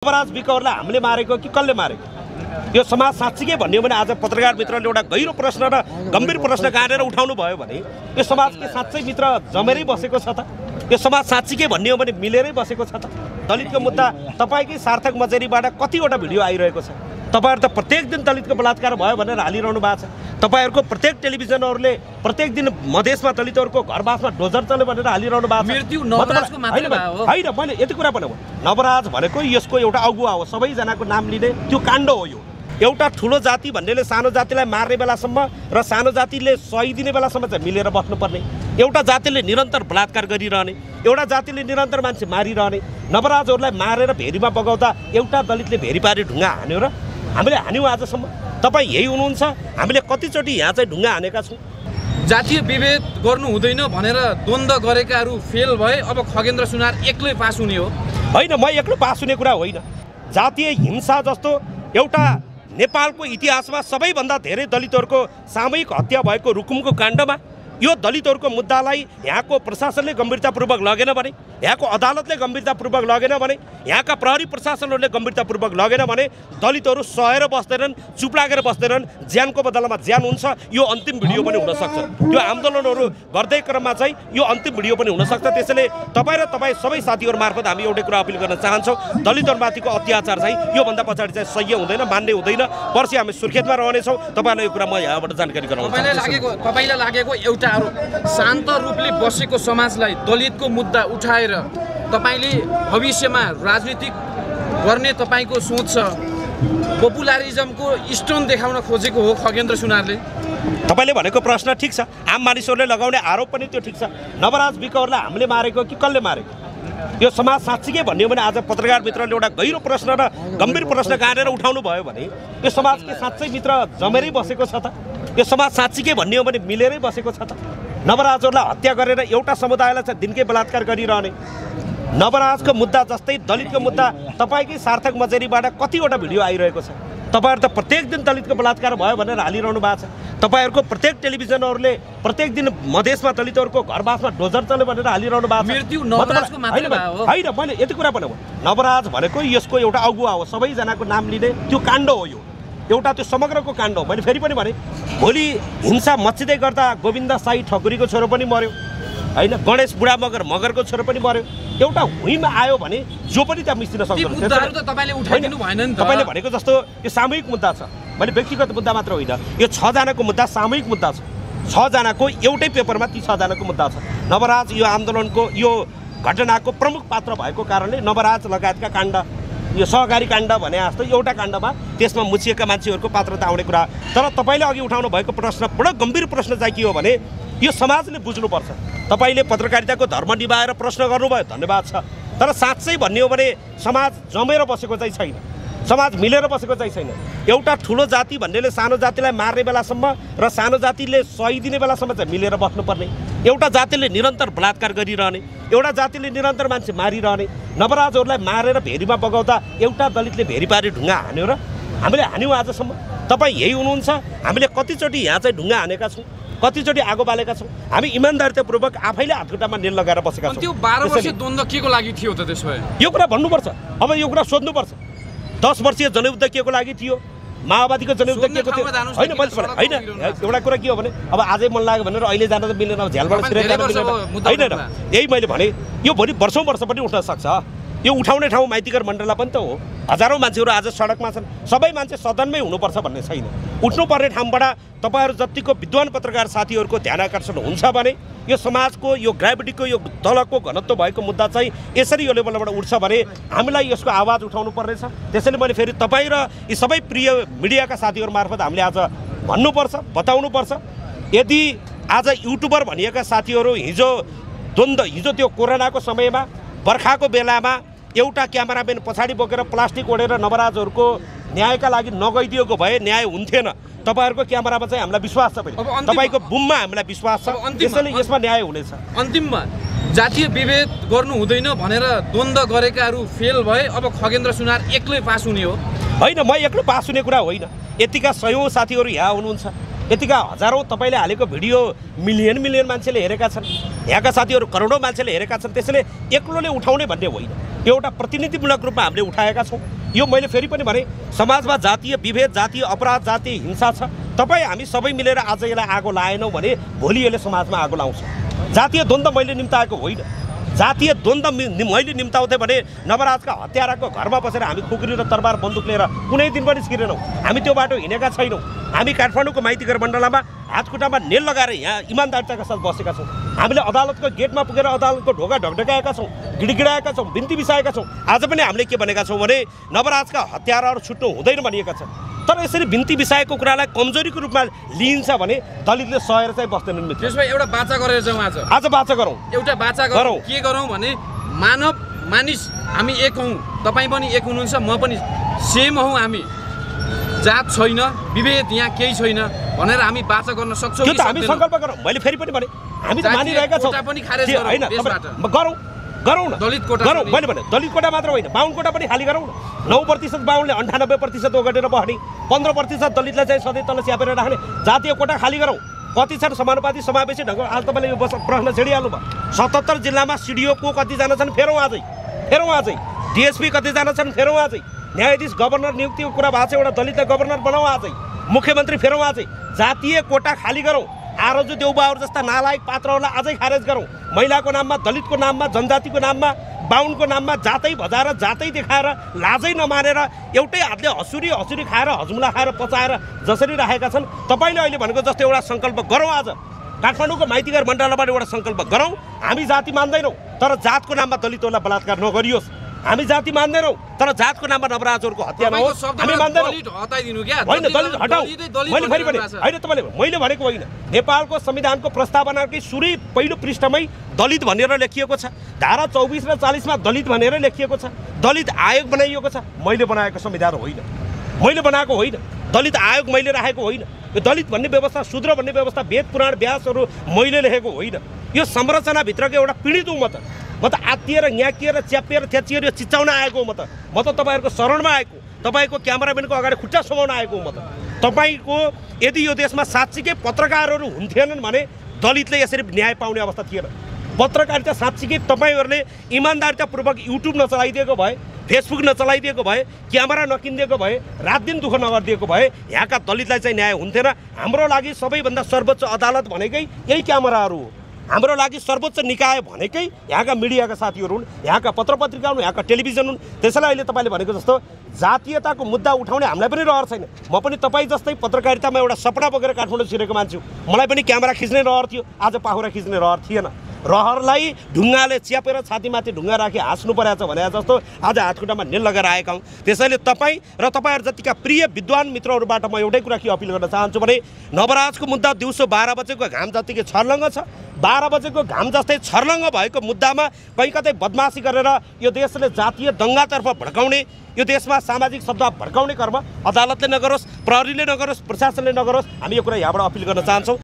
नवराज विकहरूलाई हामीले मारेको कि कसले मारेको? यो समाज साँच्चीकै भन्ने हो भने आज पत्रकार मित्रले एउटा गहिरो प्रश्न र गम्भीर प्रश्न गाडेर उठाउनु भयो भने यो समाज के साँच्चै मित्र जमेरै बसेको छ त? यो समाज साँच्चीकै भन्ने हो भने मिलेरै बसेको छ त? दलितको मुद्दा तपाईकै सार्थक मजेरीबाट कतिवटा भिडियो आइरहेको छ। तपाईहरु त प्रत्येक दिन दलितको बलात्कार भयो भनेर हालिरहनु भएको छ। तपाईहरुको प्रत्येक टेलिभिजनहरुले प्रत्येक दिन मधेसमा दलितहरुको घरबासमा डोजर चल्यो भनेर हालिरहनु भएको छ। मृत्यु नवराजको मात्र हो हैन, मैले यति कुरा पनि हो। नवराज भनेको यसको एउटा अगुवा हो, सबैजनाको नाम लिने त्यो काण्ड हो। यो एउटा ठुलो जाति भन्नेले सानो जातिलाई मार्ने बेलासम्म र सानो जातिले सही दिने बेलासम्म चाहिँ मिलेर बस्नुपर्ने। एउटा जातिले निरन्तर बलात्कार गरिरहने, एउटा जातिले निरन्तर मान्छे मारिरहने। नवराजहरूलाई मारेर भेरीमा बगाउँदा एउटा दलितले भेरी पारी ढुङ्गा हान्यो र हामीले हान्यौँ आजसम्म? तपाईँ यही हुनुहुन्छ? हामीले कतिचोटि यहाँ चाहिँ ढुङ्गा हानेका छौँ। जातीय विभेद गर्नु हुँदैन भनेर द्वन्द्व गरेकाहरू फेल भए, अब खगेन्द्र सुनार एक्लै पास हुने हो? होइन, म एक्लै पास हुने कुरा होइन। जातीय हिंसा जस्तो एउटा नेपालको इतिहासमा सबैभन्दा धेरै दलितहरूको सामूहिक हत्या भएको रुकुमको काण्डमा यो दलितहरूको मुद्दालाई यहाँको प्रशासनले गम्भीरतापूर्वक लगेन भने, यहाँको अदालतले गम्भीरतापूर्वक लगेन भने, यहाँका प्रहरी प्रशासनहरूले गम्भीरतापूर्वक लगेन भने दलितहरू सहेर बस्दैनन्, चुप लागेर बस्दैनन्। ज्यानको बदलामा ज्यान हुन्छ। यो अन्तिम भिडियो पनि हुनसक्छ। त्यो आन्दोलनहरू गर्दै क्रममा चाहिँ यो अन्तिम भिडियो पनि हुनसक्छ। त्यसैले तपाईँ र तपाईँ सबै साथीहरू मार्फत हामी एउटै कुरा अपिल गर्न चाहन्छौँ, दलितहरूमाथिको अत्याचार चाहिँ योभन्दा पछाडि चाहिँ सह्य हुँदैन, मान्ने हुँदैन। पर्सि हामी सुर्खेतमा रहनेछौँ। तपाईँलाई यो कुरा म यहाँबाट जानकारी गराउन चाहन्छु। तपाईँलाई लागेको एउटा शान्त रूपले बसेको समाजलाई दलितको मुद्दा उठाएर तपाईले भविष्यमा राजनीतिक गर्ने तपाईको सोच छ, पपुलारिजमको स्टोन देखाउन खोजेको हो खगेन्द्र सुनारले? तपाईले भनेको प्रश्न ठिक छ, आम मानिसहरूले लगाउने आरोप पनि त्यो ठिक छ। नवराज विकहरूलाई हामीले मारेको कि कसले मारेको? यो समाज साँच्चीकै भन्ने हो भने आज पत्रकार मित्रले एउटा गहिरो प्रश्न र गम्भीर प्रश्न गाडेर उठाउनु भयो भने यो समाज के साँच्चै मित्र जमेरै बसेको छ त? यो समाज साँच्चीकै भन्ने हो भने मिलेरै बसेको छ त? नवराजहरूलाई हत्या गरेर एउटा समुदायलाई चाहिँ दिनकै बलात्कार गरिरहने। नवराजको मुद्दा जस्तै दलितको मुद्दा तपाईँकै सार्थक मजेरीबाट कतिवटा भिडियो आइरहेको छ। तपाईँहरू त प्रत्येक दिन दलितको बलात्कार भयो भनेर हालिरहनु भएको छ। तपाईँहरूको प्रत्येक टेलिभिजनहरूले प्रत्येक दिन मधेसमा दलितहरूको घरबासमा डोजर चल्यो भनेर हालिरहनु भएको छ। मृत्यु नवराजको मात्र हो? होइन, मैले यति कुरा पनि हो। नवराज भनेको यसको एउटा अगुवा हो, सबैजनाको नाम लिने त्यो काण्ड हो। यो एउटा त्यो समग्रको काण्ड हो। मैले फेरि पनि भने, भोलि हिंसा मच्चिँदै गर्दा गोविन्द साई ठकुरीको छोरो पनि मर्यो, होइन? गणेश बुढा मगरको छोरो पनि मर्यो। एउटा हुइमा आयो भने जो पनि त्यहाँ मिसिन सक्छ। तपाईँले भनेको जस्तो यो सामूहिक मुद्दा छ। मैले व्यक्तिगत मुद्दा मात्र होइन, यो 6 जनाको मुद्दा सामूहिक मुद्दा छ। 6 जनाको एउटै पेपरमा ती 6 जनाको मुद्दा छ। नवराज यो आन्दोलनको यो घटनाको प्रमुख पात्र भएको कारणले नवराज लगायतका काण्ड, यो सहकारी काण्ड भने जस्तो एउटा काण्डमा त्यसमा मुछिएका मान्छेहरूको पात्रता आउने कुरा। तर तपाईँले अघि उठाउनु भएको प्रश्न बडो गम्भीर प्रश्न चाहिँ के हो भने यो समाजले बुझ्नुपर्छ। तपाईँले पत्रकारिताको धर्म निभाएर प्रश्न गर्नुभयो, धन्यवाद छ। तर साँच्चै भन्ने हो भने समाज जमेर बसेको चाहिँ छैन, समाज मिलेर बसेको चाहिँ छैन। एउटा ठुलो जाति भन्नेले सानो जातिलाई मार्ने बेलासम्म र सानो जातिले सही दिने बेलासम्म चाहिँ मिलेर बस्नुपर्ने। एउटा जातिले निरन्तर बलात्कार गरिरहने, एउटा जातिले निरन्तर मान्छे मारिरहने। नवराजहरूलाई मारेर भेरीमा बगाउँदा एउटा दलितले भेरी पारी ढुङ्गा हान्यो र हामीले हान्यौँ आजसम्म? तपाईँ यही हुनुहुन्छ? हामीले कतिचोटि यहाँ चाहिँ ढुङ्गा हानेका छौँ, कतिचोटि आगो बालेका छौँ। हामी इमान्दारितापूर्वक आफैले हातखुट्टामा नेल लगाएर बसेका छौँ। त्यो 12 वर्षीय द्वन्द्व के को लागि थियो त? त्यसो भए यो कुरा भन्नुपर्छ। अब यो कुरा सोध्नुपर्छ। 10 वर्षीय जनयुद्ध के को लागि थियो? माओवादीको जनयुद्ध के को थियो? होइन, होइन, एउटा कुरा के हो भने अब आजै मन लाग्यो भनेर अहिले जान त मिलेन, झ्यालबाट छिरेर जान मिलेन, होइन? यही मैले भने यो भोलि वर्षौँ वर्ष पनि उठ्न सक्छ। यो उठाउने ठाउँ माइतीघर मण्डला पनि त हो। हजारौँ मान्छेहरू आज सडकमा छन्। सबै मान्छे सदनमै हुनुपर्छ भन्ने छैन। उठ्नुपर्ने ठाउँबाट तपाईँहरू जतिको विद्वान पत्रकार साथीहरूको ध्यान आकर्षण हुन्छ भने यो समाजको यो ग्राभिटीको यो तलको घनत्व भएको मुद्दा चाहिँ यसरी यो लेभलबाट उठ्छ भने हामीलाई यसको आवाज उठाउनु पर्नेछ। त्यसैले मैले फेरि तपाईँ र यी सबै प्रिय मिडियाका साथीहरू मार्फत हामीले आज भन्नुपर्छ, बताउनुपर्छ। यदि आज युट्युबर भनिएका साथीहरू हिजो त्यो कोरोनाको समयमा बर्खाको बेलामा एउटा क्यामेराम्यान पछाडि बोकेर प्लास्टिक ओढेर नवराजहरूको न्यायका लागि नगइदिएको भए न्याय हुन्थेन। तपाईँहरूको क्यामेरामा चाहिँ हामीलाई विश्वास छ, तपाईँको बुममा हामीलाई विश्वास छ। त्यसैले यसमा न्याय हुनेछ। अन्तिममा जातीय विभेद गर्नु हुँदैन भनेर द्वन्द्व गरेकाहरू फेल भए, अब खगेन्द्र सुनार एक्लै पास हुने हो? होइन, म एक्लै पास हुने कुरा होइन। यतिका सयौँ साथीहरू यहाँ हुनुहुन्छ, यतिका हजारौँ तपाईँले हालेको भिडियो मिलियन मान्छेले हेरेका छन्, यहाँका साथीहरू करोडौँ मान्छेले हेरेका छन्। त्यसैले एक्लोले उठाउने भन्ने होइन, यो एउटा प्रतिनिधिमूलक रूपमा हामीले उठाएका छौँ। यो मैले फेरि पनि भने, समाजमा जातीय विभेद, जातीय अपराध, जातीय हिंसा छ। तपाईँ हामी सबै मिलेर आज यसलाई आगो लाएनौँ भने भोलि यसले समाजमा आगो लाउँछ। जातीय द्वन्द्व मैले निम्ताएको होइन, जातीय द्वन्द्व मैले निम्ताउँथेँ भने नवराजका हत्याराको घरमा बसेर हामी खुकुरी र तरबार बन्दुक लिएर कुनै दिन पनि छिरेनौँ। हामी त्यो बाटो हिँडेका छैनौँ। हामी काठमाडौँको माइतीघर मण्डलमा हातखुट्टामा नेल लगाएर यहाँ इमान्दारिताका साथ बसेका छौँ। हामीले अदालतको गेटमा पुगेर अदालतको ढोका ढकढकाएका छौँ, गिडगिडाएका छौँ, बिन्ती बिसाएका छौँ। आज पनि हामीले के भनेका छौँ भने नवराजका हत्याराहरू छुट्नु हुँदैन भनिएका छन्। तर यसरी बिन्ती बिसाएको कुरालाई कमजोरीको रूपमा लिइन्छ भने दलितले सहेर चाहिँ बस्दैनन् मित्र। त्यसमा एउटा बाचा गरेर जाउँ, आज बाचा गरौँ, एउटा बाचा गरौँ। के गरौँ भने मानिस हामी एक हौँ, तपाईँ पनि एक हुनुहुन्छ, म पनि सेम हौँ। हामी जात छैन, विभेद यहाँ केही छैन भनेर हामी बाचा गर्न सक्छौँ। त्यो त हामी सङ्कल्प गरौँ। मैले फेरि पनि भने हामी त मानिरहेका छौँ होइन, गरौँ न, दलित कोटा गरौँ। मैले भने दलित कोटा मात्र होइन, बाहुन कोटा पनि खाली गरौँ न। 9% बाहुनले 98% ओगटेर बस्ने, 15% दलितलाई चाहिँ सधैँ तल च्यापेर राख्ने जातीय कोटा खाली गरौँ। कति छन् समानुपाती समावेशी ढङ्ग? आज तपाईँले यो प्रश्न छेडिहाल्नु भयो। 77 जिल्लामा सिडिओ को कतिजना छन् फेरौँ आजै। डिएसपी कतिजना छन् फेरौँ आजै। न्यायाधीश गभर्नर नियुक्तिको कुरा भएको छ, एउटा दलितलाई गभर्नर बनाऊ आजै। मुख्यमन्त्री फेरौँ आजै। जातीय कोटा खाली गरौँ। आरजु देउबाहरू जस्ता नालायक पात्रहरूलाई अझै खारेज गरौँ। महिलाको नाममा, दलितको नाममा, जनजातिको नाममा, बाहुनको नाममा जातै भजाएर, जातै देखाएर, लाजै नमानेर एउटै हातले हसुरी खाएर, हजमुला खाएर, पचाएर जसरी राखेका छन्, तपाईँले अहिले भनेको जस्तो एउटा सङ्कल्प गरौँ। आज काठमाडौँको माइतीघर मण्डलबाट एउटा सङ्कल्प गरौँ। हामी जाति मान्दैनौँ, तर जातको नाममा दलितहरूलाई बलात्कार नगरियोस्। हामी जाति मान्दैनौँ, तर जातको नाममा नवराजहरूको हत्या नहोस्। हामी मान्दैनौँ। होइन, दलित हटाऊ। मैले फेरि पनि होइन, तपाईँले मैले भनेको होइन। नेपालको संविधानको प्रस्तावनाकै सुरै पहिलो पृष्ठमै दलित भनेर लेखिएको छ। धारा 24 र 40 मा दलित भनेर लेखिएको छ। दलित आयोग बनाइएको छ। मैले बनाएको संविधान होइन, मैले बनाएको होइन। दलित आयोग मैले राखेको होइन। यो दलित भन्ने व्यवस्था, शूद्र भन्ने व्यवस्था, वेद पुराण व्यासहरू मैले लेखेको होइन। यो संरचनाभित्रको एउटा पीडित हुँ म त आत्तिएर, न्याकिएर, च्यापिएर, थ्याचिएर यो चिच्चाउन आएको म त तपाईँहरूको शरणमा आएको, तपाईँको क्यामेराम्यानको अगाडि खुट्टा समाउन आएको म त। तपाईँको यदि यो देशमा साँच्चीकै पत्रकारहरू हुन्थेनन् भने दलितले यसरी न्याय पाउने अवस्था थिएन। पत्रकारिता साँच्चीकै तपाईँहरूले इमान्दारितापूर्वक युट्युब नचलाइदिएको भए, फेसबुक नचलाइदिएको भए, क्यामेरा नकिनिदिएको भए, रात दिन दुःख नगरिदिएको भए यहाँका दलितलाई चाहिँ न्याय हुन्थेन। हाम्रो लागि सबैभन्दा सर्वोच्च अदालत भनेकै यही क्यामेराहरू हो। हाम्रो लागि सर्वोच्च निकाय भनेकै यहाँका मिडियाका साथीहरू हुन्, यहाँका पत्रपत्रिका हुन्, यहाँका टेलिभिजन हुन्। त्यसैले अहिले तपाईँले भनेको जस्तो जातीयताको मुद्दा उठाउने हामीलाई पनि रहर छैन। म पनि तपाईँ जस्तै पत्रकारितामा एउटा सपना बोकेर काठमाडौँ छिरेको मान्छे हो। मलाई पनि क्यामेरा खिच्ने रहर थियो, आज पाखुरा खिच्ने रहर थिएन। रहरलाई ढुङ्गाले च्यापेर छातीमाथि ढुङ्गा राखी हाँस्नु परेको छ भने जस्तो आज हातखुट्टामा नेल लगाएर आएका हौँ। त्यसैले तपाईँ र तपाईँहरू जतिका प्रिय विद्वान मित्रहरूबाट म एउटै कुरा के अपिल गर्न चाहन्छु भने नवराजको मुद्दा दिउँसो 12 बजेको घाम जतिकै छर्लङ्ग छ। 12 बजेको घाम जस्तै छर्लङ्ग भएको मुद्दामा कहीँ कतै बदमासी गरेर यो देशले जातीय दङ्गातर्फ भड्काउने, यो देशमा सामाजिक सद्भाव भड्काउने कर्म अदालतले नगरोस्, प्रहरीले नगरोस्, प्रशासनले नगरोस्। हामी यो कुरा यहाँबाट अपिल गर्न चाहन्छौँ।